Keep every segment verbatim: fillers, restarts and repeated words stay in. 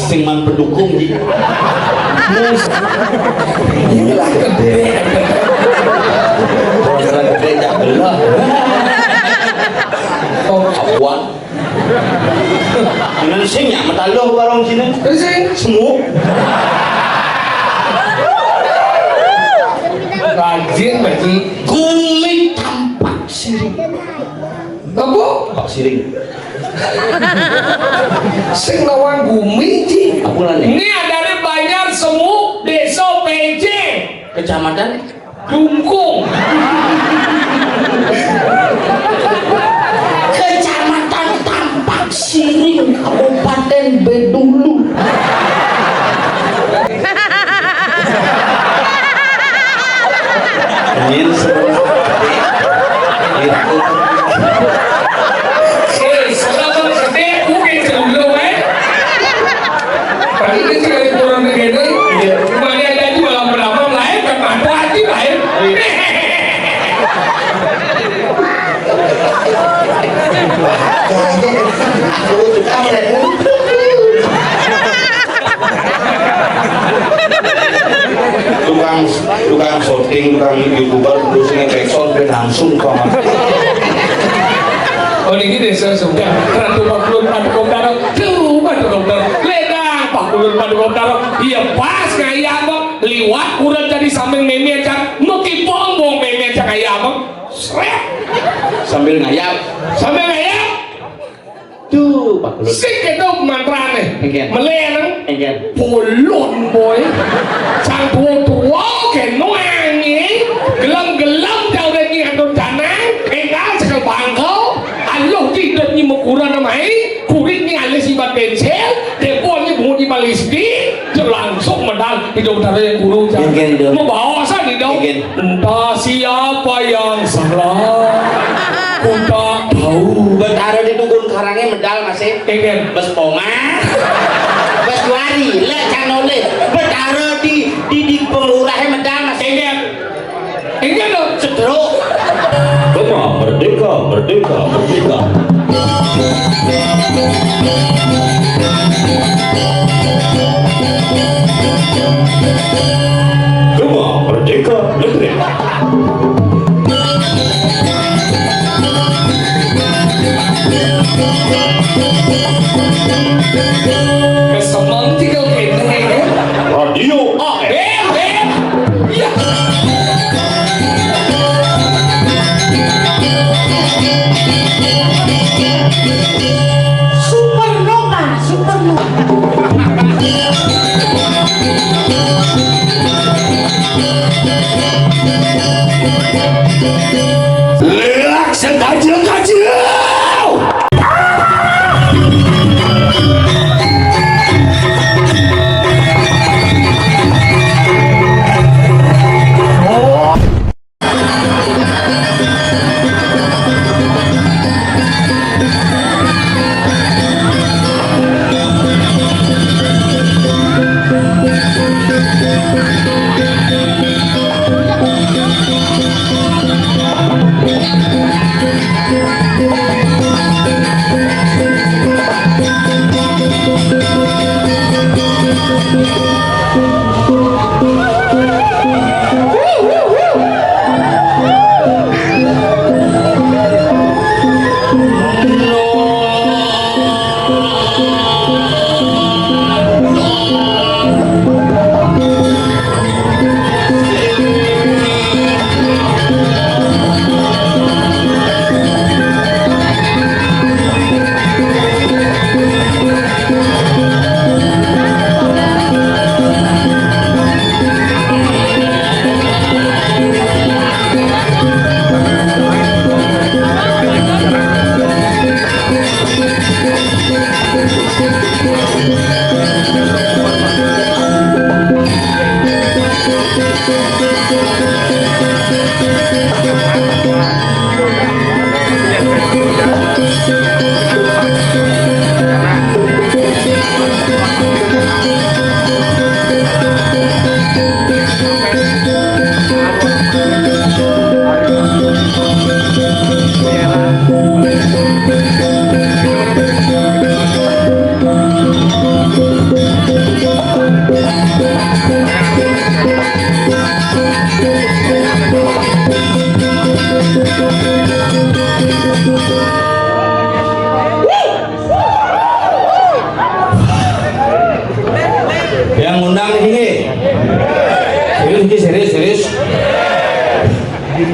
Sing man pendukung, Ji. Mus. Inilah gedé. Gara gedé jak belah. Oh, awan. Dengan sing ya, mataluh warung sini. Sing. Semuk. Rajin, Pak Ji. Gumi tampak siring. Apa? Tampak siring. Sing lawan gumi, Ji. Apa lah nih? Ini adalah Banjar Semuk, Desa P C. Kecamatan? Dungkung. Kecamatan Tampak Siring, Kabupaten Bedulu. Angin sebelah. Itu. Eh, salah bang, sedih, oke, sebelum, eh. Tadi dia sekali kurang begini, iya. Mana ada aja malam pertama, lain kan mata hati, lain. Aku suka mereka. Tukang, tukang syuting, tukang YouTuber, terus nge-backsound, dia langsung kok. Oh, ini desa sudah. Ratu Pakulun Paduka Utara, jauh Paduka Utara, ledang Pakulun Paduka Utara. Iya, pas ngayam, Bang. Liwat, udah jadi sambil meme aja, mekipong, bong meme aja ngayam, Bang. Sret. Sambil ngayap. Sambil ngayap. Tuh, Pak Kulun. Sik itu mantrane. Engken. Meleng. Engken. Pulun, boy. Sang tua-tua ke nuangi. Gelem-gelem jauh dari nyi atur tanang. Enggal sekel bangkau. Aluh tidak nyi mekuran namai. Kurit nyi alis ibat pensil. Depon nyi bungut ibat lipstik. Langsung medal hidup dari guru. Engken, Dok. Membawa san hidup. Engken. Entah siapa yang salah, ku tak tahu. Betara di Tukun Karangnya medal masih. Engken. Bes pongan. Bes juari, le cang nolih. Betara di, di, di pengurahnya medal masih. Engken. Engken, Dok. Cedruk. Gema merdeka, merdeka, merdeka. Gema merdeka negeri. Kesemang tiga kene. Radio A M. Eh, eh. Ya. Supernova, supernova. Leak sekacil-kacil.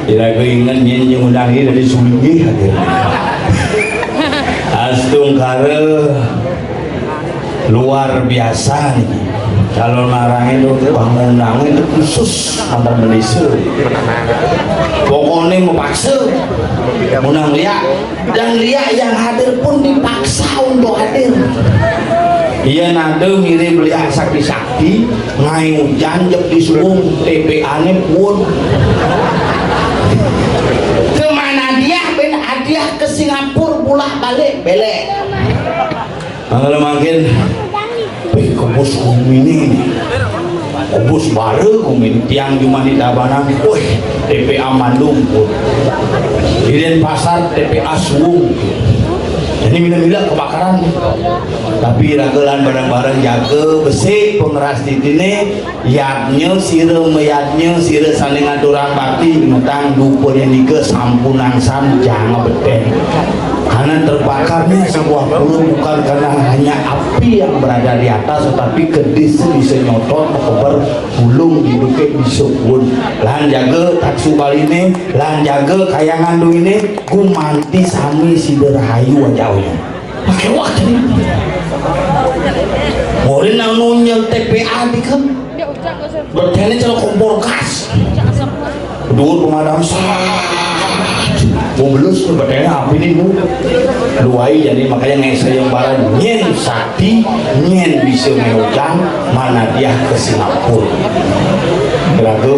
Ira ku inget nyén jeung undang ieu dari Sulinggih akhirnya. Astungkara luar biasa nih. Kalau narang itu bangunan itu khusus antar Malaysia. Pokoknya mau paksa, menang liak. Dan liak yang hadir pun dipaksa untuk hadir. Iya, nade mirip liak sakti-sakti, ngai hujan jep di suwung, T P A-ne pun. Kemana dia, ben hadiah ke Singapura, bulak balik, belek. Kalau makin, wih, kebus gumi nih. Kebus baru gumi tiang cuma di Tabanan. Wih, T P A Mandung pun. Di Denpasar T P A Suwung. Jadi mila-mila kebakaran. Tapi ragelan bareng-bareng jaga besi pengeras titine. Yadnya sira mayadnya sira sané ngaturang bakti, metang dupa nika sampunang san janga beten. Karena terbakarnya sebuah pura bukan karena hanya api yang berada di atas, tetapi kedis bisa nyotot, keber, bulung di bukit bisa pun. Lan jaga taksu baline, lan jaga kayangan duine, gumanti sami sida rahayu aja. Pakai waktu. Morin nang nunjel T P A di kan. Bertanya cara kompor gas. Dua pemadam sah. Mau belus tuh bertanya apa ini bu? Luai jadi makanya ngai sayembara nyen sakti nyen bisa meujang mana dia ke Singapura. Keragu,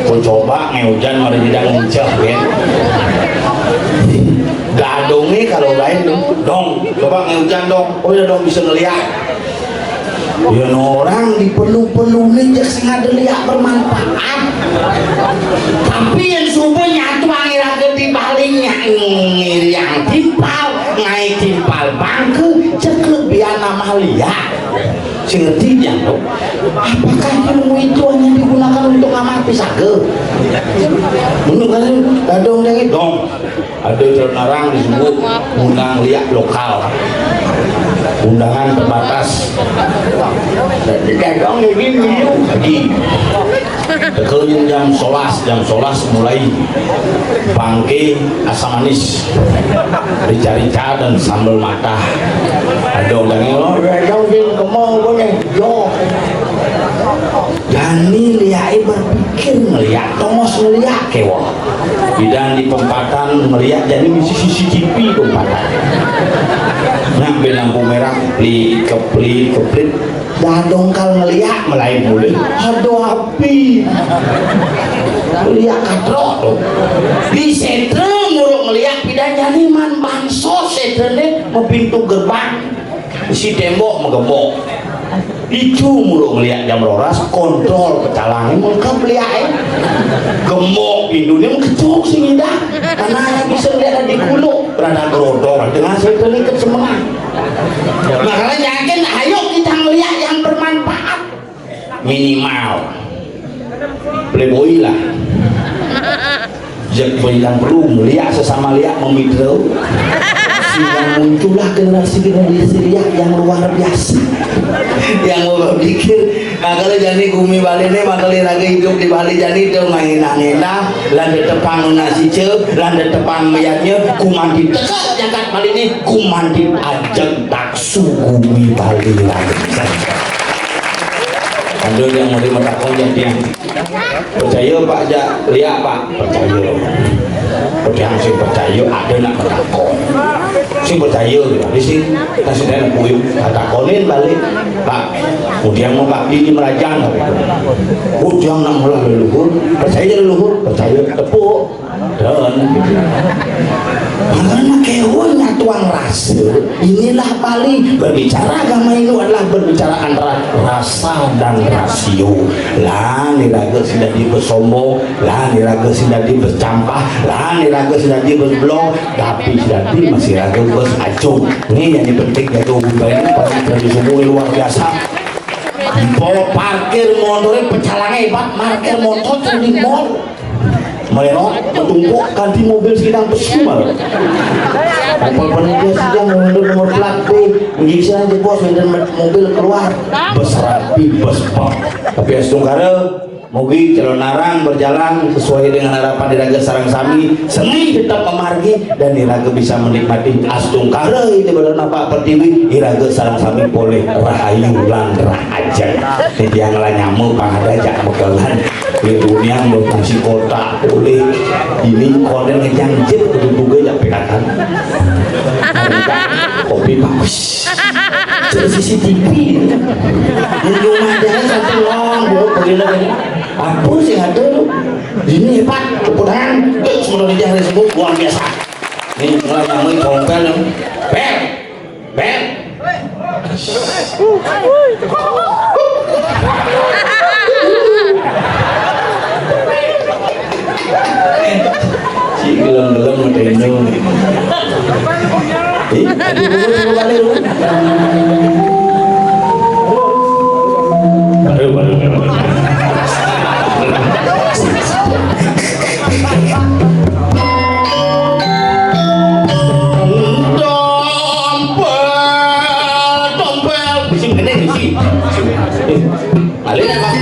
ku coba ngeujan mari tidak nguncah ya. Dadongnya kalau lain dong, coba ngeujan dong. Oh ya dong bisa ngeliat. Ya orang diperlu-perlu nih cek sing ada lihat bermanfaat. Tapi yang subuh nyatu angin raga di balinya ngiriang timpal, ngai timpal bangke, cek lebihan nama lihat. Sing ngerti ya dong. Apakah ilmu itu hanya digunakan untuk ngamati saga? Menurut kalian, dadong dong. Ada cara narang disebut undang liak lokal. Undangan terbatas. Dadong ini dulu lagi. Tekel jam solas, jam solas mulai bangke asam manis. Rica-rica dan sambal matah. Ada undang lo, dadong sing kemong kone. Yo. Jani liai berpikir ngeliat, tongos ngeliat kewa. Bidan di pempatan ngeliat, jadi misi C C T V pempatan. Nah, ben lampu merah, kepli, kepli, kepli. Dadong kal ngeliat, melain mulai. Aduh, api. Ngeliat katrok tuh. Di setre muruk ngeliat, bidan jani man bansos setre deh, mau pintu gerbang. Si tembok megembok. Itu mulu ngeliat jam roras, kontrol pecalangnya mengkep liat eh. Gembok pintunya mengkecok si ngidah. Karena anak bisa ngeliat di kulo, rada gerodong dengan saya tadi ke semengan. Makanya yakin, ayo kita ngeliat yang bermanfaat. Minimal Playboy lah. Jek berikan perlu melihat sesama lihat memitra. Sehingga muncullah generasi generasi lihat yang luar biasa. Yang mau berpikir, nah kalau jadi gumi Bali ini bakal lagi hidup di Bali jadi itu main angin lah, landa tepang nasi ce, landa tepang mayatnya, kumanti tegak jagat Bali ini, kumanti ajak taksu gumi Bali lagi. Ada yang mau dimatakon jadi yang Percaya Pak ja, liak Pak, percaya. Percaya sing percaya ada nak bertakon. Sing percaya ya, di sini kita sudah nak kuyung, takonin balik. Pak, kemudian mau Pak di merajang tapi. Kujang nak malah leluhur, percaya leluhur, percaya tepuk. Dan gitu. Makanya kewon nyatuang rasa. Inilah Bali, berbicara agama itu adalah berbicara antara rasa dan rasio. Lah niraga sing dadi besombong, lah niraga sing dadi becampah, lah niraga sing dadi beblong, tapi sing dadi masih raga bes acung. Ini yang penting jaga budaya pasti tradisi luar biasa. Mau parkir motornya pecalannya hebat, parkir motor tuh di mall. Melok, tumpuk kanti mobil sidang pesumal. Apa panitia sidang mobil nomor plat B, ngiksian jebos dan mobil keluar. Bes rapi, bes bak. Tapi astungkara, Mugi calonarang berjalan sesuai dengan harapan iraga sareng sami, seni tetap memargi, dan iraga bisa menikmati astungkara itu bener napak pertiwi, iraga sareng sami polih rahayu lan rahajeng. Titiang lah nyama pangada jak mekelan. Di dunia berfungsi kotak polih. Ini koden ngejang jep, kudu juga jak pekakan. Kopi bagus. Terus C C T V. Di rumah dia sampai ngomong, bu, begini lagi. Apa sih ngatur lu? Ini hebat, tepuk tangan. Tuh, semua dia hari sembuh, luar biasa. Ini mulai namanya kompel, nih. Bel, bel. Si gelem-gelem medeno. Ih, tadi dulu, dulu balik, lu. Baru, baru, baru. Tompel, tompel. Bisi gede, bisi. Eh, balik, Pak.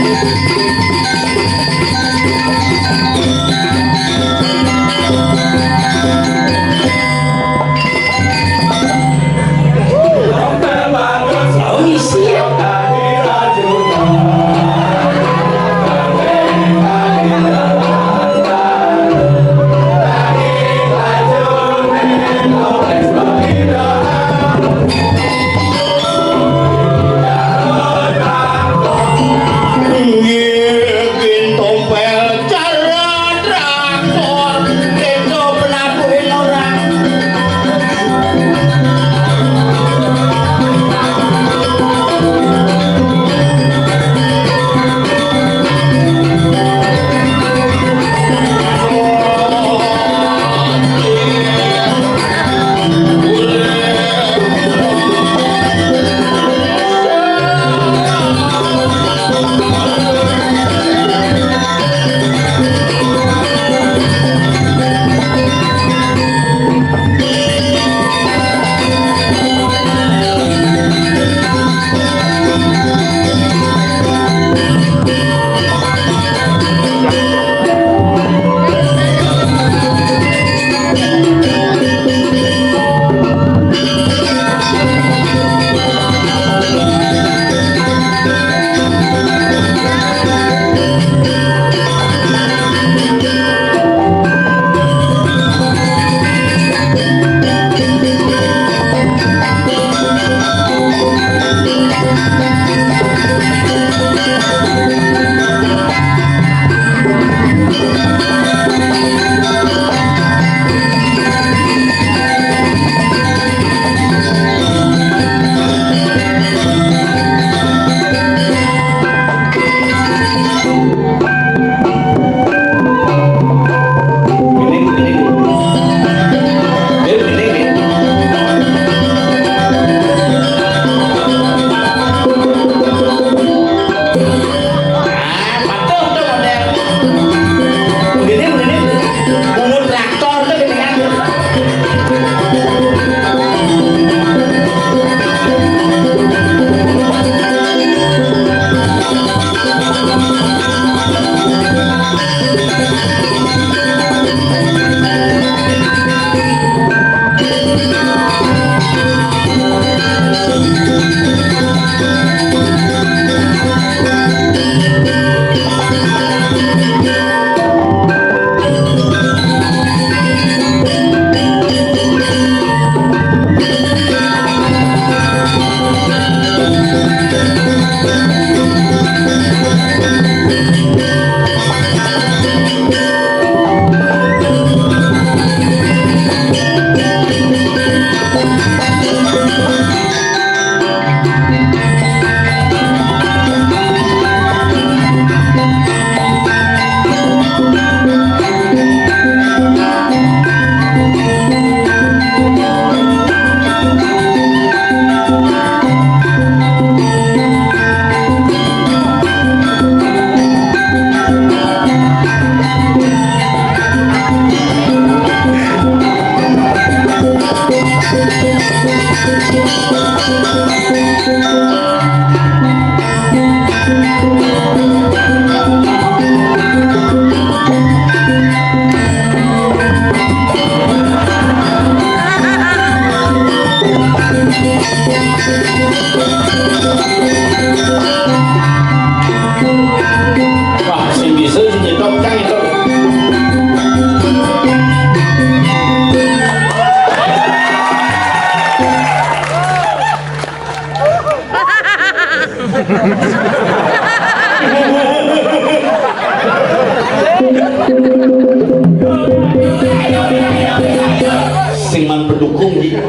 Sing man pendukung, Ji.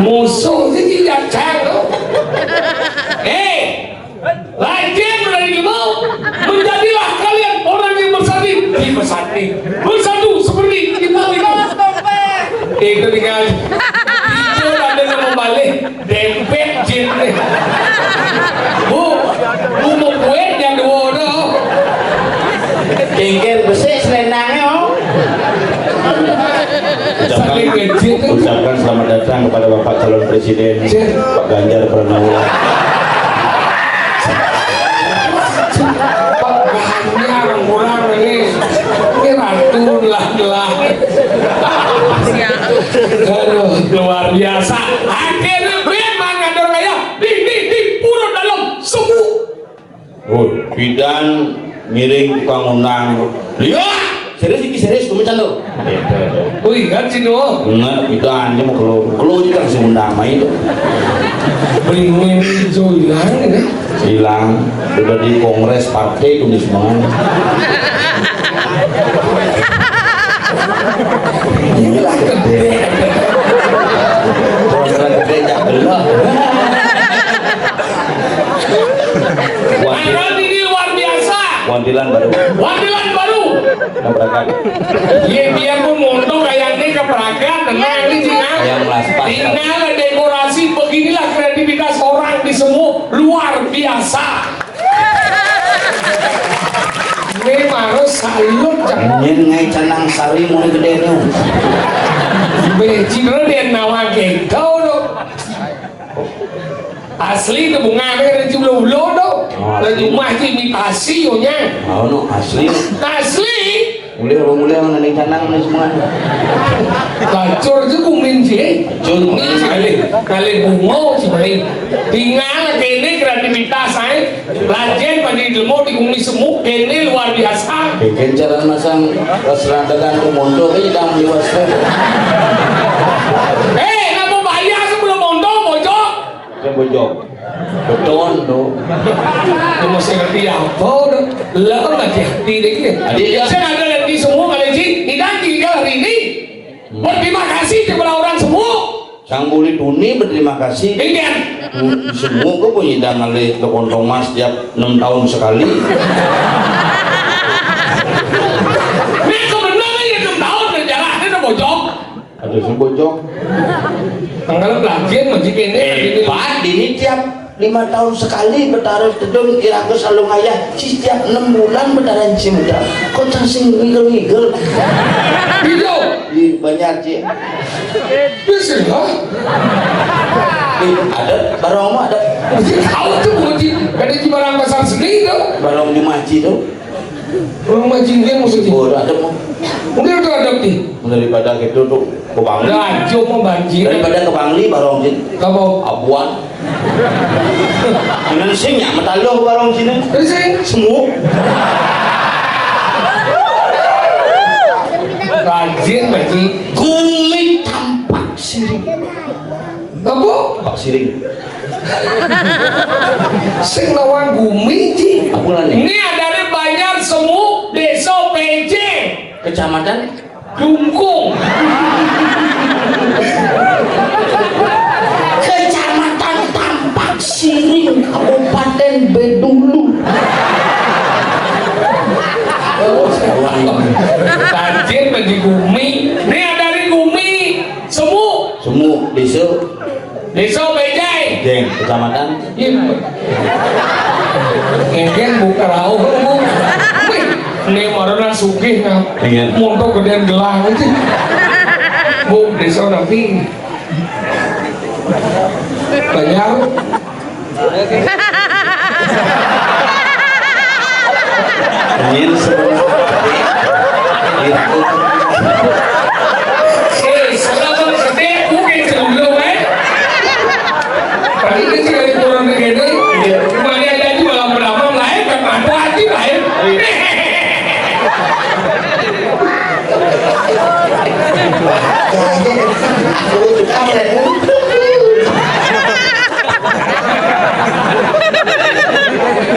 Musuh sih, Ji, ya, cang, lo. Eh, lagi berani mau, menjadilah kalian orang yang bersatu, di bersatu, bersatu seperti kita, kita. Itu tinggal. Itu ada yang mau balik. Dempet jin nih. Bu, bu mau kue yang dua dah. Jengkel besi selendangnya, oh. Ucapkan, ucapkan selamat datang kepada Bapak calon Presiden, Pak Ganjar Pranowo. Pak Ganjar kurang ini. Ini ratu lah, lah. Aduh, luar biasa. Akhirnya ben mangador kaya di, di, di pura dalam semu. Oh, bidan ngiring tukang undang. Lihat, serius iki, serius, kamu candu. Wih, kan sini, oh. Enggak, bidan, dia mau keluar. Keluar juga si undang main itu. Beringin hijau hilang ini. Hilang. Sudah di kongres partai itu nih semua. Inilah gede. Kongres gede, jak belum. Wantilan. Ini luar biasa. Wantilan baru. Wantilan baru. Yang berangkat. Iya, dia pun montok kayak ini ke Praga, tenang ini, Cina. Yang melas pas. Tinggal dekorasi, beginilah kreativitas orang di semua, luar biasa. Ini harus salut, cak. Nyen ngai canang sari mau gede nu. Beci dulu dia nawa gengkau, dong. Asli itu bunga, ada jumlah ulo, dong. Oh, asli. Lagi rumah itu imitasi, yonya. Oh, no, asli. Asli. Mulai apa mulai, mana nih canang nih semua. Lacur itu kumin sih. Lacur. Ini sekali, kali bungo sih, paling. Tinggal kene kreativitas, eh. Lajen pada ilmu di bumi semu, kene luar biasa. Bikin cara masang restaurant tergantung montok aja dalam liwas tuh. Eh, nggak mau bayar sebelum montok, bojok. Yang bojok. Beton tuh. Dia masih ngerti apa udah. Lah, kan hati-hati deh, gitu. Hati-hati. Saya ada lagi semua, kali sih. Ini nanti dia hari ini. Berterima kasih kepada orang semua. Sang boleh tuni berterima kasih. Iya. Semua kok punya dah ngalih ke Kantong Mas tiap enam tahun sekali. Ini kebenaran ya enam tahun, dan jalan ini udah bojok. Ada sing bojok. Tanggal pelatihan masih kene. Hebat, ini tiap lima tahun sekali bertaruh tedun iraku salung ayah, setiap enam bulan bertaruh cimuda. Kok sing ngigel-ngigel? Gitu. Di Banjar, Ci. Bisa lah. Ih, ada barong mah ada. Tahu tuh, Bu Haji. Ada di barang pasar seni tuh. Barong di Maji tuh. Barong Maji dia maksudnya. Oh, ada mau. Mungkin itu ada nih. Daripada gitu tuh ke Bangli. Lah, cuma banjir. Daripada ke Bangli, barong jin. Kamu. Abuan. Dengan sing ya, metalo ke barong sini. Sing. Semua. Rajin, Pak Ji. Gumi tampak siring. Apa? Pak siring. Sing nawang gumi, Ji. Apa lah nih? Ini ada di Banjar Semu, Desa P J. Kecamatan? Dungkung. Kecamatan Tampak Siring, Kabupaten Bedulu. Rajin bagi gumi. Ini ada di gumi. Semu. Semu, Desa. Desa Bejai. Jeng, kecamatan. Iya. Ngegen buka rauh, Bu. Wih, ini marana sugih, nah. Iya. Montok gedean gelang itu. Bu, desa nanti. Banjar. Nyin sebenarnya. Eh, salah bang, sedih, bukan celulung, eh. Tadi dia sudah turun ke gini. Iya. Cuma dia ada aja malam pertama lain, kan mantap hati lain. Iya.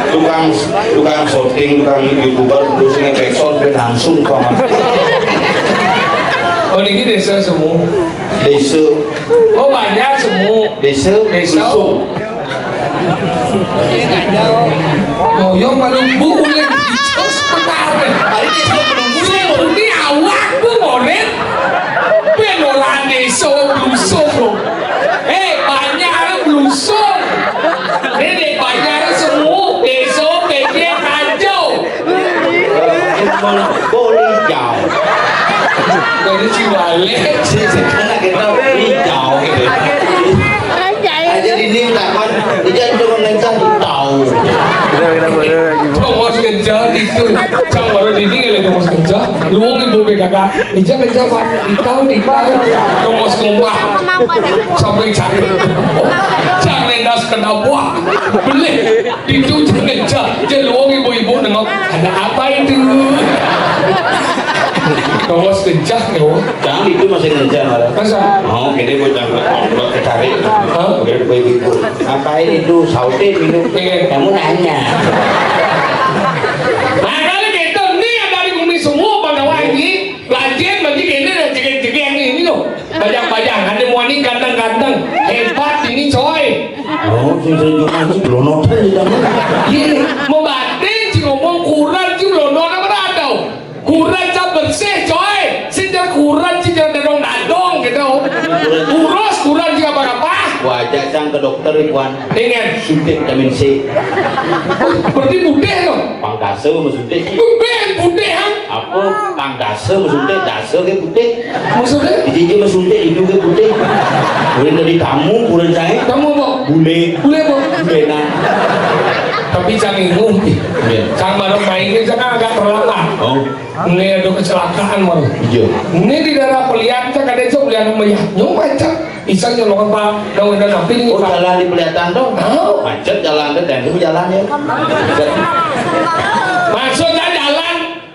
Tukang, tukang syuting, tukang YouTuber, terus ngefek sound, ben langsung kok. Désa semu. Désa. Oh, Banjar semu. Désa. Désa. Lusung. Moyong malu bu ulih itu sebenarnya. Ari désa Blusung. Ini awak bu ngonet. Bén orang désa Blusung. Eh, Banjar Blusung. Ini Banjar semu, désa P J Tanjung. Boleh jauh. Dari Cibale. Si sekarang kita hijau gitu. Aja di ini takon, dia cuma ngencang tahu. Tongos kencang itu. Cang baru di ini lagi tongos kencang. Lu mau ibu P K K. Ija kencang, Pak. Tahu nih, Pak. Tongos ngomah. Sampai cari. Cang lendas ke dabuah. Beli. Itu jangan cak, je luang ibu-ibu nengok. Ada apa itu? Kawas kencah kau. Jangan itu masih kencah malah. Masa? Oh, gini bocah buat kecari. Hah? Oke, ibu-ibu. Ngapain itu? Sautin itu. Iya. Kamu nanya. Nah, kalau gitu, ini yang dari bumi semua bang kawan ini. Lajin bagi ini dan jegeng-jegeng ini loh. Bajang-bajang, ada muani ganteng-ganteng. Hebat ini, coy. Oh, sing sing cuma si blonotan di dalam. Iya, membatin si ngomong kurang si blonot apa ada? Kurang cap bersih, coy. Sing jar kurang si jar dadong-dadong gitu. Urus kurang si apa-apa. Wajah sang ke dokter, Iwan. Dengan suntik vitamin C. Berarti putih tuh. Pangkasa maksudnya. Putih, putih, ha? Apa pangkasa maksudnya? Dasa ke putih. Maksudnya? Di dia maksudnya itu ke putih. Boleh dari kamu, kurang saya. Kamu apa? Bule. Bule apa? Bulenan. Tapi jangan ingung. Iya. Cang baru mainnya, cang agak terlambat. Oh. Ini ada kecelakaan, baru. Iya. Ini di daerah Pelian, cang ada cok, Pelian Maya. Nyong macet. Bisa nyolong apa? Dong, udah nampil ini, oh, Pak. Jalan di Peliatan dong. Tahu. Macet jalan deh, dan itu jalan ya. Maksudnya jalan,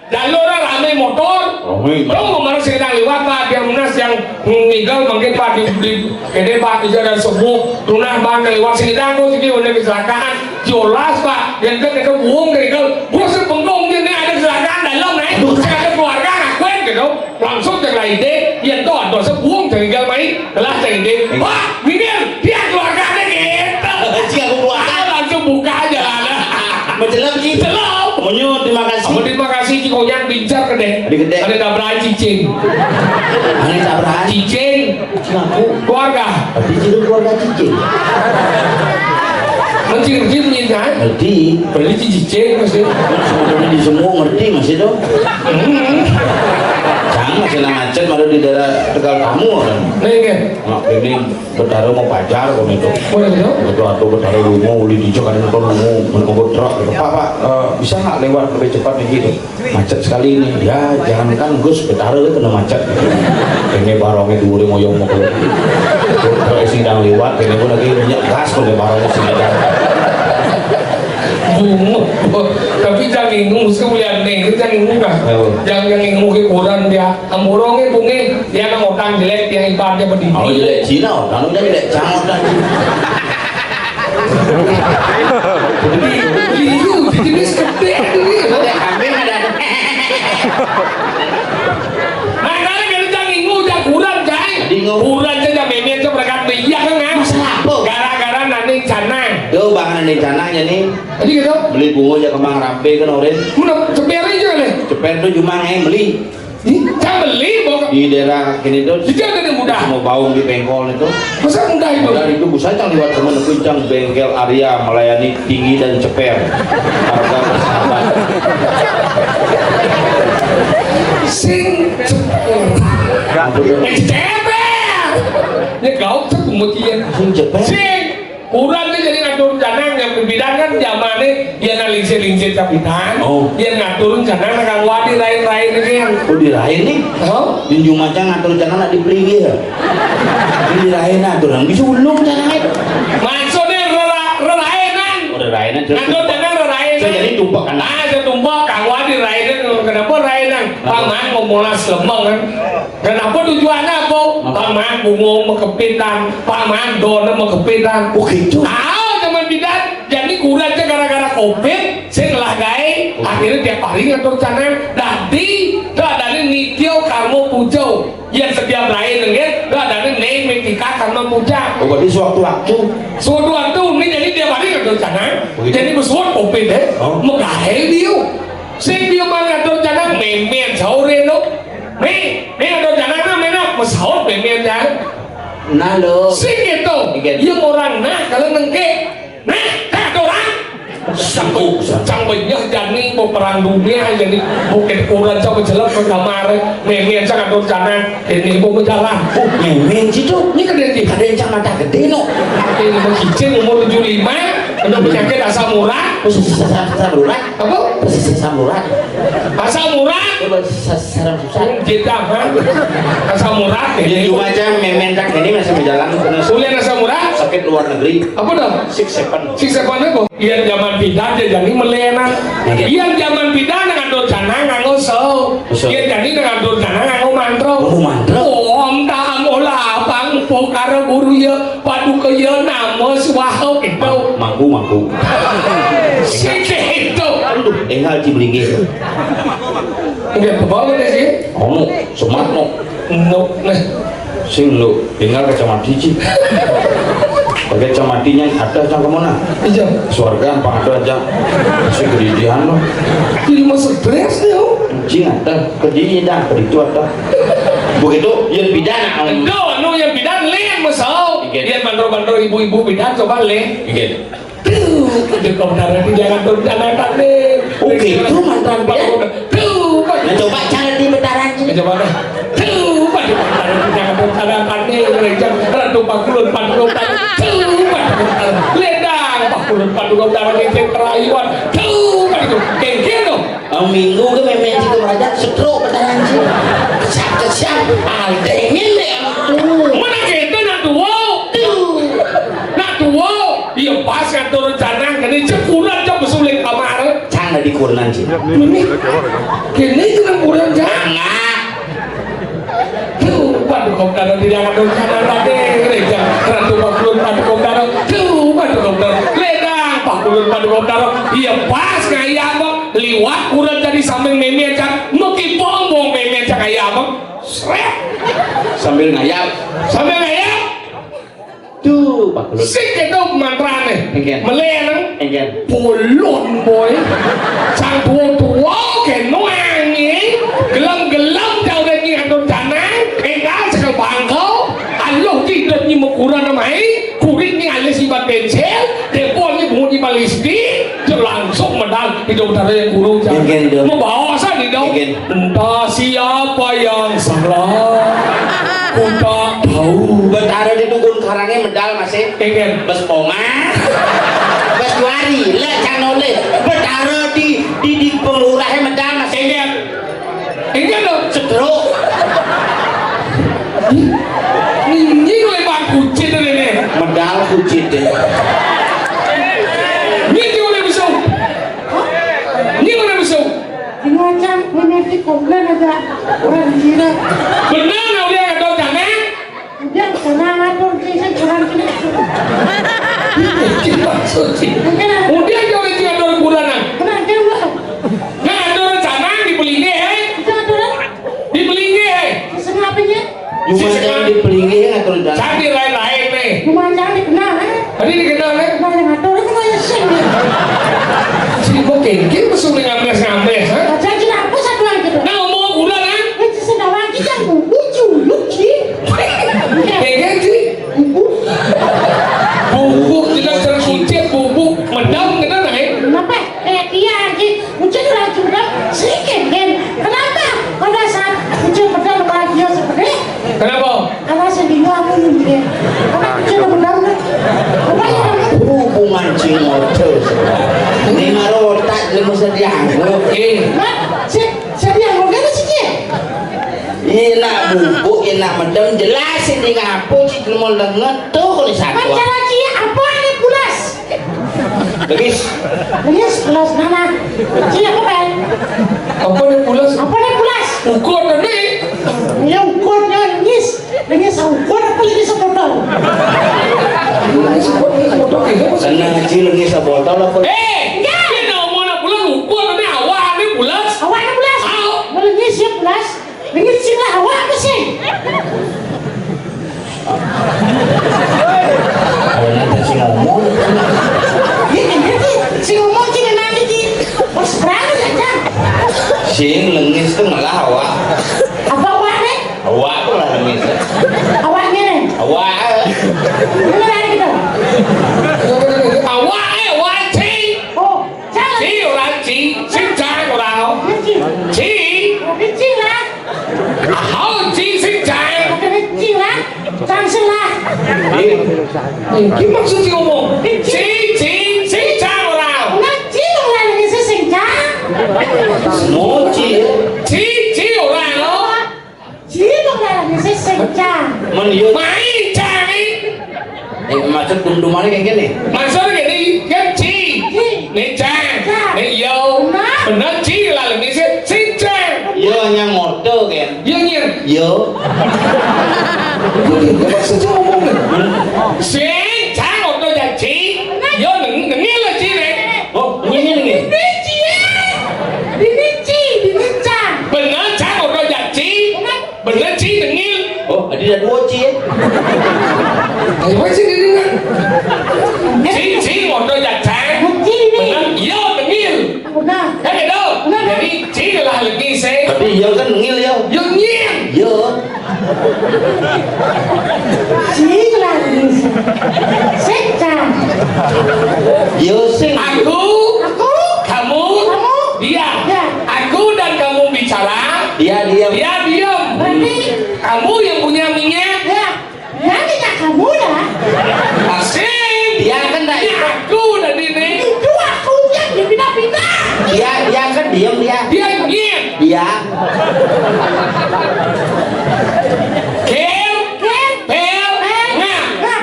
jalur rame motor. Rame. Dong, kemarin saya liwat, Pak, dia Munas yang ngigel mungkin, Pak, di, di, gede, Pak, di jalan sebuah, tunah, Pak, lewat sini, dah, gua sini udah kecelakaan. Jolas, Pak, yang ke, ke buung, ke, ke, gua sih bengong, ini ada kecelakaan dalam, naik. Saya ada keluarga, ngakuin, gitu. Langsung cang laide, yen to adoh sebuung cang tinggal mai, telah cang ide. Wah, minggir, dia keluarganya gitu. Cik, aku keluarga. Ah, langsung buka aja lah. Mencelam, Cik. Celam. Monyet, terima kasih. Apa terima kasih, Cik Koyak, bincar ke deh. Di gede. Ada tabrakan cicing. Ada tabrakan. Cicing. Cik aku. Keluarga. Tapi Cik keluarga cicing. Mencing-mencing, kan? Ngerti. Berarti cicing, maksudnya. Sebenarnya di semua ngerti, masih tuh. Hmm. Jangan, masih nang macet, malah di daerah Tegal Tamu, kan. Nah, iya. Nah, ini Betara mau pacar, kan itu. Oh, iya, iya. Itu atau Betara rumah, uli dijak, kan, itu rumah, menunggu truk, gitu. "Pak, Pak, eh, bisa nggak lewat lebih cepat nih?" Gitu. "Macet sekali ini." "Ya, jangankan Gus, Betara itu kena macet." Ini barangnya dua orang ngoyong mau keluar. Kalau isi dang liwat, ini pun lagi minyak gas, kalau barangnya sini dang. Bungo. Tapi jangan ingung, mesti melihat nih, itu jangan ingung kan? Apa? Jangan, jangan ingung ke koran dia. Amborongnya bunge, dia nang utang jelek, dia ibaratnya berdiri. Oh, jelek Cina, utang jelek Cina, utang. Iya, jenis gede ini. Ada kambing, ada. Nah, kalau kita jangan ingung, jangan kurang, cai. Bingung. Kurang saja, memang itu berangkat, iya kan, kan? Masalah apa? Gara-gara nanding canang. Tuh, bang nanding canangnya nih. Jadi gitu? Beli bunga aja kembang rampe kan, Orin. Mana ceper aja nih? Ceper tuh cuma yang beli. Ih, cang beli, bang. Di daerah gini tuh. Di jalan yang mudah. Mau baung di bengkol itu. Masa mudah itu? Mudah itu, bisa cang lewat temen aku, cang bengkel Arya melayani tinggi dan ceper. Harga bersahabat. Sing ceper. Eh, ceper. Ini kau tuh pemutihan. Sing ceper. Sing. Kurang dia jadi ngatur canang yang pimpinan kan zamannya dia nang lingsir-lingsir kapitan. Oh. Dia ngatur canang nang kang wadi lain-lain ini yang. Oh, di lain nih. Oh? Di Jumacang ngatur canang nak dipelinggi ya. Di lain aturan bisa ulung canang itu. Maksudnya rela-, relainan. Oh, relainan, terus ngatur canang relainan. Saya jadi tumpek kan. Ah, saya tumpek, kang wadi relainan. Kenapa relainan? Kenapa? Paman mau molas lemeng kan. Kenapa tujuannya apa? Apa? Paman bunga mau kepitan, paman dona mau kepitan. Oh, gitu. Tahu teman bidan, jadi kurang aja gara-gara covid, saya ngelah gawe, akhirnya tiap hari ngatur canang. Dadi, tuh ada nih nityo karmo pujo, yang setiap Nikah karena puja. Oh, berarti sewaktu-waktu. Sewaktu-waktu, ini jadi tiap hari ngatur canang. Begitu. Jadi besuat kopi deh. Oh. Megahe dia. Sing dia mah ngatur canang, memen sahur ya, lo. Nih, nih ngatur canang, nah, menak, mesaut memen canang. Nah, lo. Sing gitu. Iya. Iya, orang nah, kalau nengke. Nah, tak ada orang. Sanggup, sang benyah jani mau perang dunia jani. Bukit kurang sama jelek ke kamar. Memen sang atur canang. Ini mau berjalan. Oh, memen situ. Ini kan yang di- Ada yang cang mata gede, no. Ini mau cicing umur tujuh lima. Kena penyakit asam urat. Khusus asam urat. Apa? Khusus asam urat. Asam urat. Coba sa- sarang susah. Kita, ha? Asam urat. Ini cuma aja memen tak ini masih berjalan terus. Kuliah asam urat. Sakit luar negeri. Apa dah? Six seven. Six seven apa? Iya, zaman pidan ya, jadi melenan. Oke. Iya, zaman pidan ngatur canang nganggo so. So. Iya, jadi ngatur canang nganggo mantro. Nganggo mantro. Om tam olah pang pokara guru ya, paduka ya, nama swaha gitu. Mangku, mangku. Sik itu. Aduh, enggak, Ci, belinggih. Enggak, apa-apa deh, sih. Oh, semat, no. No, nah. Sing lu, tinggal kacamata, Ci. Pakai kacamatinya atas yang kemana? Iya. Suarga apa ada aja? Si kedidian lo. Jadi masuk stres nih, oh. Cing ada, kedidian dah, keditu ada. Begitu, yang pidana. Endo, anu yang pidana, leh, masuk. Iya. Dia bandro-bandro ibu-ibu pidana, coba leh. Iya. Duh, aduh, kau darah di jangan tuh, jangan tadi. Oke, itu mantan dia. Duh, Pak. Nah, coba cara di betaran sini. Coba deh. Duh, Pak, di betaran di jangan tuh, jangan tadi. Rejang, ratu pakulun, pakulun, pakulun. Duh, Pak, di betaran. Ledang, pakulun, pakulun, darah ngecek kerayuan. Duh, Pak, itu. Kengkir dong. Oh, minggu ke memen situ raja, setruk betaran sini. Kesiap, kesiap. Aldengin deh. Aduh. Mana kita nak tua? Duh. Nak tua? Iya, pas ngatur rencana, kene cek kurang, cek besulik kamar. Cang ada di kurnan, Ci. Ini, kene cek kurang, Cang. Tuh, waduh, kau kena tidak ngatur rencana tadi. Gereja, ratu pakulun, waduh, kau kena. Tuh, waduh, kau kena. Ledang, pakulun, waduh, kau kena. Iya, pas ngayam, Bang. Liwat kurang jadi sambil meme, Cang. Mekipong, bong meme, Cang, ayam, Bang. Sret. Sambil ngayap. Sambil ngayap. Duh, Pak Kulun. Sik itu mantrane. Engken. Meleh nang. Engken. Pulun, boy. Sang tua-tua keno angin. Gelem-gelem jauh dari ngatur canang. Enggal sekel bangkau. Aluh tidak nyi mekuran namai. Kurit nyi alis ibat pensil. Depon nyi bungut ibat lipstik. Langsung medal. Hidup Betara yang guru. Engken, dong. Membawa asal di dong. Engken. Entah siapa yang salah, ku tak tahu. Betara di Dugun Karangnya medal masih. Engken. Bes Ponga. Bes Juari, le cang nolih. Betara di, di, di Pengurahnya medal masih. Engken. Engken dong. Cedruk. Ini oleh Bang Kucit ini. Medal Kucit deh. Ini oleh besok. Ini mana besok? Ini macam, ini nanti komplain aja. Orang gila. Benar, nah, udah ada tangan. Udah, sana ngatur, sini, kurang sini. Ini maksud sih. Mungkin ada. Udah aja udah tinggal dalam bulanan. Benar, dia udah. Nah, ada rencana di Belinggih, eh? Itu aturan. Di Belinggih, eh? Sesengapnya. Cuma jangan di Belinggih, ngatur jalan. Cari lain-lain, nih. Cuma jangan dikenal, eh? Tadi dikenal, eh? Nah, yang ngatur itu kayak sing. Si kok kengkir, mesum ngambes-ngambes, ha? Nah, jangan kenapa satu lagi tuh? Nah, ngomong udah, kan? Eh, sesengapnya kita bubu culuk, sih. Kengkir, sih. Bubu. Bubu, kita sering kucing, bubu. Mendam, kita, nah, eh? Kenapa? Eh, iya, anjing. Ucen udah curang, sedikit, Gen. Kenapa? Pada saat Ucen pedang kepala dia seperti, kenapa? Karena sendiri aku nih, Gen. Karena Ucen udah pedang, kan? Apa ya? Hubungan cing model. Ini marotak, lu mesti dianggup. Eh. Nah, si, si dianggup kan si Gen? Iya, nak bubuk, iya, nak medem, jelas ini ngapo, cik, mau lenget, tuh, kalau satu. Pacar aja, apa ini pulas? Legis. Legis, pulas mana? Iya, apa, Bang? Apa nih pulas? Apa nih pulas? Ukur tadi. Iya, ukurnya legis. Legis ukur apa legis sebotol? Legis ukur, legis botol, gitu. Sana, Ci, legis sebotol apa? Eh, enggak. Ini mau nak pulas ukur tadi, awak ini pulas. Awak ini pulas. Aw. Mau legis ya pulas. Legis sih lah, awak apa sih? Ora sing ngomong. Iki sing ngomong sing nang iki. Wis berani ya, Cang. Sing lengis tuh ngelah awak. Apa awakne? Awak tuh lah lengis. Awakne. Awak. Beneran gitu. Awak, eh, awak, ci. Oh, Cang. Ci ora ci, sing Cang ora. Ci. Ci. Ci lah. Hao ci sing Cang. Ci lah. Cang sing lah. Iki maksud ci ngomong. Ci, ci, sing Cang ora. Nah, ci dong lah ini sing Cang. Semua ci. Ci, ci ora lo. Ci dong lah ini sing Cang. Men yo. Mai Cang iki. Eh, maksud dum-dumane kayak gini. Maksud gini, kan ci. Ci. Nih Cang. Cang. Nih yo. Nah. Bener ci lah ini sing, sing Cang. Yo hanya ngodo kan. Yo nyir. Yo. Iki maksud ci ngomong. Sing Cang ngodo ya ci. Yo neng-, nengil lah ci nih. Oh, ini ini. Ini ci. Ini ci, ini Cang. Bener Cang ngodo ya ci. Bener ci nengil. Oh, ada dua ci ya. Ayo ci ini kan. Ci, ci ngodo ya Cang. Ci ini. Bener, yo nengil. Bener. Kan gitu. Bener. Jadi ci lah lagi sih. Tapi yo kan nengil yo. Yo nyir. Yo. Sing lah, sing. Yo sing. Aku, aku, kamu, kamu, dia. Ya. Aku dan kamu bicara, dia diam. Dia diam. Berarti kamu yang punya minyak. Ya. Ya, minyak kamu ya. Pasti. Dia kan tak. Ya, aku dan ini. Itu aku yang dipindah-pindah. Dia, dia kan diam dia. Dia nyir. Dia. Kir, kir, pel, pel, ngap. Ngap.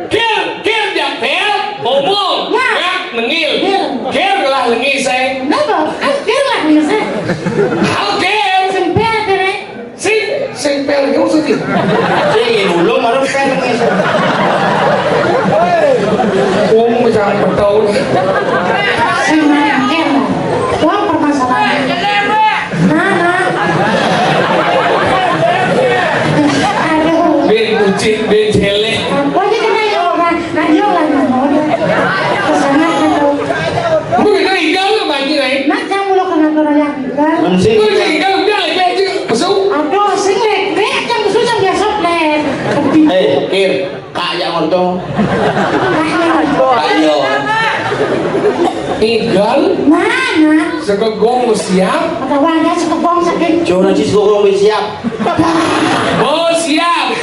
Kir, kir, jak pel, ngomong. Ngap. Ngap, nengil. Ngil. Kir lah lengis, eh. Kenapa? Kan kir lah lengis, eh. Hal kir. Sing pel, kir, eh. Sing, sing pel, kamu sedih. Sing, belum, baru pel lengis. Wong mecahan petau. Sing mana, kir? Wah, permasalahan. Mana? Aduh. Bin kucing, bin jelek. Apa aja kena ya orang? Ayo lah, mau. Kesana, aduh. Mungkin kau igal lu, Bang Jirai. Nak, kamu lo kenapa raya igal? Mesti. Kau igal, igal, igal aja. Masuk. Aduh, sing lek, lek, jam besok jam biasa, lek. Eh, Kir. Kaya ngono. Ayo. Igal. Mana? Sekegong siap. Ada warga sekegong sakit. Jono ci sekegong wis siap. Oh, siap.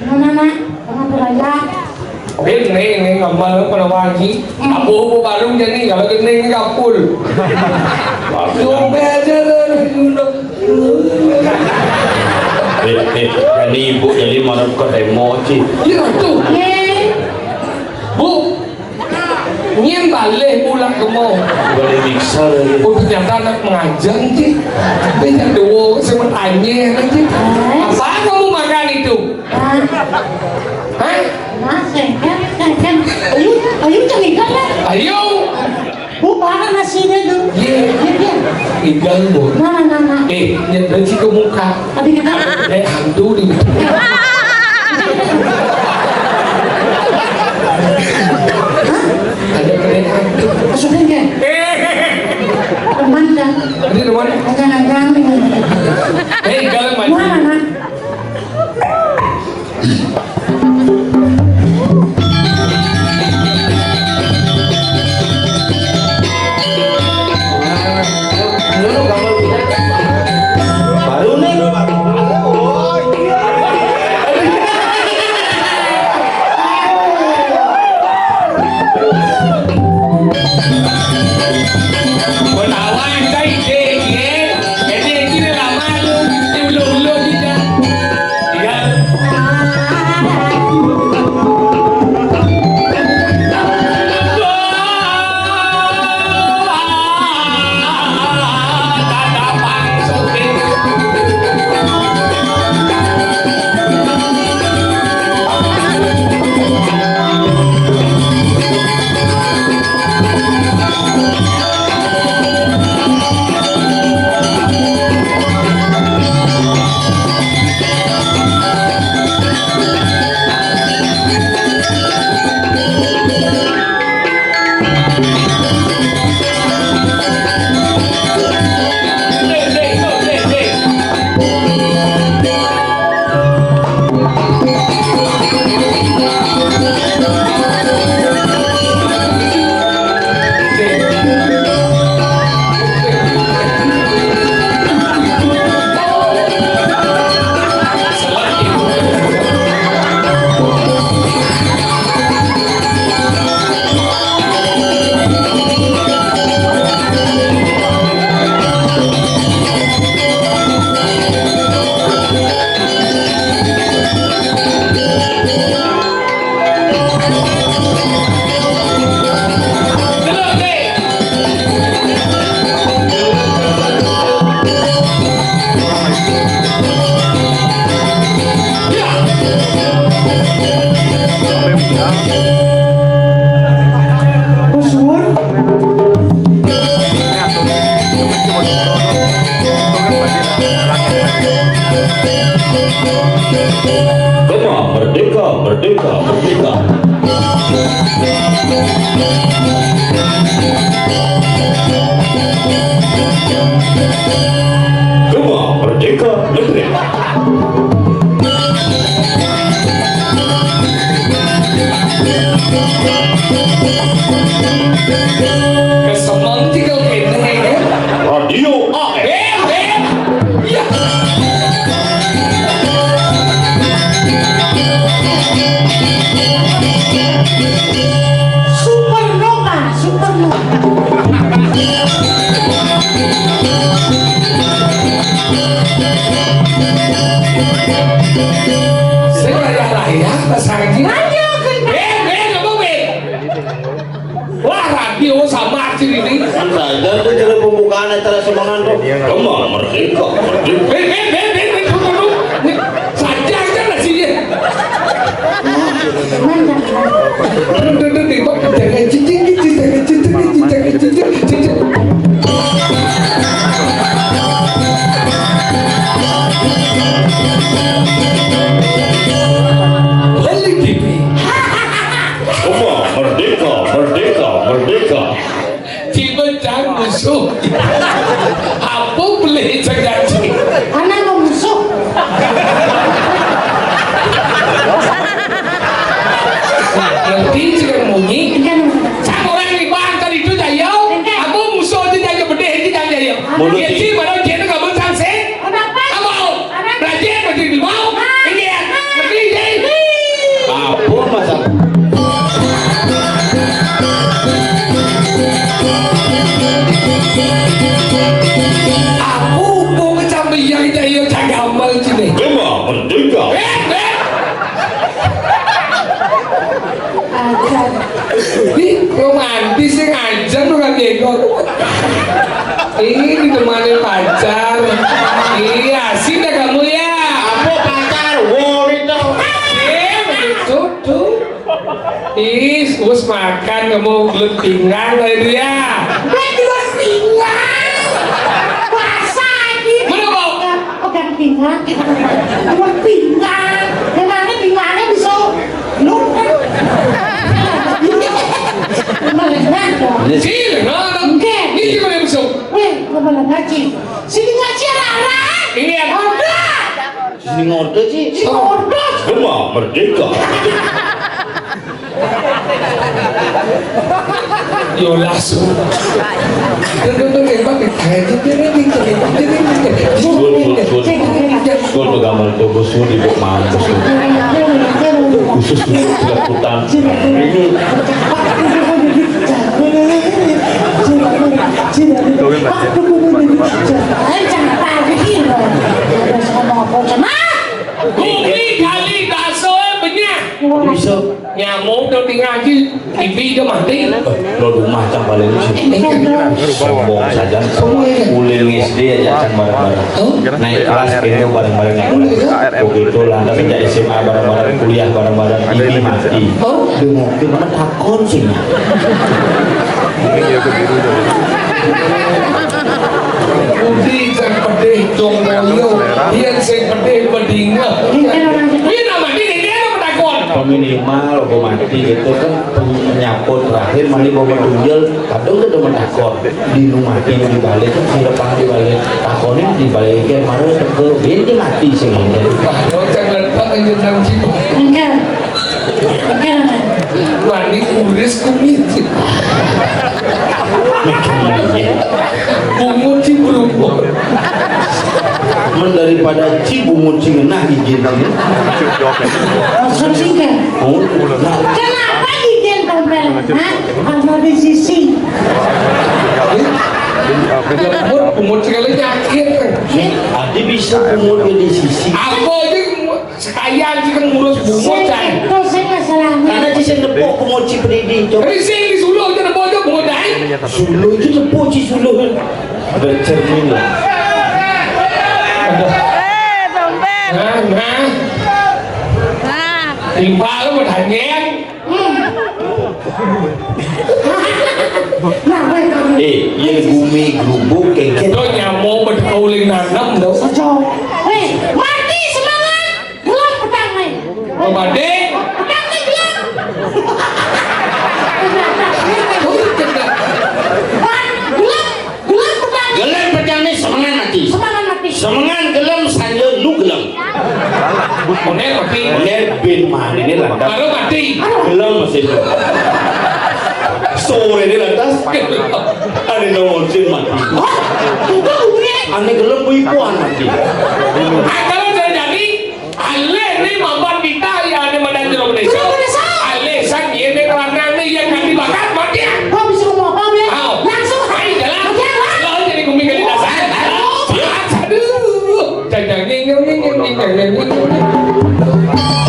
Mana, nak? Kamu berangkat. Bin, nih, nih, ngambal pada wajib. Apa-apa baru jadi, kalau gini ini kapul. Waktu belajar dari dulu. Eh, eh, ini ibu jadi mana bukan emosi. Iya, tuh. Ye. Bu, nyen balik pulang ke mau. Boleh miksa lagi. Oh, ternyata anak mengajar, Ci. Banyak doa, saya bertanya, Ci. Apa kamu makan itu? Hah? Hah? Nah, sengken, sengken. Ayo, ayo, cari ikan lah. Ayo. Bu, mana nasinya tuh? Iya. Iya, iya. Ikan, Bu. Mana, mana? Eh, nyet besi ke muka. Tadi kita. Eh, hantu di. Hah? Ada kena hantu. Maksudnya, kan? Teman, kan? Ada teman? Ada, ada, ada. Eh, ikan, Pak. Mana, mana? Baru nih. Gema Merdeka, Merdeka, Merdeka. Gema Merdeka, Merdeka. Kesemang tiga kene, ya. Radio A M. Eh, eh. Ya. Supernova, supernova. Sing layah-layah, Mas Haji. Ayo, Ben, Ben, apa, Ben? Wah, radio sama aja ini. Kan saja tuh cara pembukaan acara semangan tuh. Gema Merdeka, Merdeka. Ben, Ben, Ben, Ben, Ben, tunggu, tunggu. Ini saja aja nasinya. Mantap. Aduh, aduh, aduh, Pak. Jangan cicing, cicing, jangan cicing, cicing, jangan cicing, cicing. Holy T V. Gema Merdeka, Merdeka, Merdeka. Cibecang musuh. Apa boleh terjadi? Anak musuh. Ngerti sih kan bunyi? Kan. Sang orang di bangkal itu, Jayo. Kan. Aku musuh itu, Jayo, bedeh itu, Jayo. Mulut. Dia sih, baru dia tu kamu sang sih. Kenapa? Apa? Belajar, belajar di bawah. Ini ya. Ngerti, Jayo? Apa masalah? Aku mau kecambi yang Jayo cagamal sini. Gema Merdeka. Eh, eh. Ih, romantis sih, ngajar lu kan, Diego. Ini ditemani pacar. Iya, sini kamu ya. Apa pacar? Wow, itu. Iya, begitu tuh. Ih, terus makan kamu gelut pinggang tadi dia. Gue gelut pinggang. Puasa ini. Mana mau? Pegang pinggang. Gelut pinggang. Yang mana pinggangnya bisa lu kan? Melengah dong. Sini, no, no. Oke. Ini gimana bisa? Weh, gue melengah, Ci. Sini ngaji, anak-anak. Ini ya. Udah. Sini ngode, Ci. Sini ngode. Gema Merdeka. Yo langsung. Tuh, tuh, tuh, tembak, tembak. Sun, sun, sun. Sun, begamal tuh, sun, ibu mampus tuh. Khusus untuk peliputan. Ini. Gumi kali daso benyah. Bisa. Nyamuk tu tinggal aja, T V tu mati. Lo rumah tak balik sih. Sombong saja. Ulin S D aja kan bareng-bareng. Naik kelas kayaknya bareng-bareng naik kelas. Begitu lantas sejak S M A bareng-bareng, kuliah bareng-bareng, T V mati. Dengar takon sih. Budi sing pedih dong boyo, yen sing pedih bedinga. Yen nama iki dia apa takon? Minimal apa mati gitu kan, penyapo terakhir mari mau menunjel, kadang udah menakon. Di rumah di balik kan, di depan di balik. Takonin di balik, kayak mana teko, dia mati sih. Wah, lo jangan tak aja nang jitu. Enggak. Wani kuris kumis. Bungut si berumur. Men daripada si bungut si ngenah izin. Maksud sih kan? Oh, nah. Kenapa izin tompel? Hah? Kalau di sisi. Bungut, bungut sekali nyakit. Adi bisa bungut di sisi. Apa aja? Sekalian kita ngurus bungut, Cai. Itu sing masalahnya. Karena di sini nepuk bungut si Pridi, coba. Tapi sing di Suluh itu nepuk itu bungut, Cai. Suluh itu nepuk si Suluh. Bercerminlah. Eh, tompel. Nah, nah. Nah. Timbal, pertanyaan. Eh, yen gumi grubuk kengken. Do nyamo bedhek uling nanem do. Ojo. Weh, man Pabadé. Gelem, gelem pedang nih semengan mati. Semengan mati. Semengan gelem sanjung nu gelem. Ondér mati. Ondér bin mah ini lantas. Baru mati. Gelem masih. Sore ini lantas. Ada nomor sin mati. Hah? Itu gue. Ane gelem ipuan mati. Ah, kalau terjadi, alé né mampat kita ya né madan jero Indonesia. Kenapa ada salah? Alé san ieu né kelanang né yang kan dibakar mati. Kok bisa ngomong apa, Bang? Ayo. Langsung. Ayo jalan. Jalan. Lo jadi gumi kali dasar. Ayo. Aduh. Jajang nying nying nying nying nying nying nying.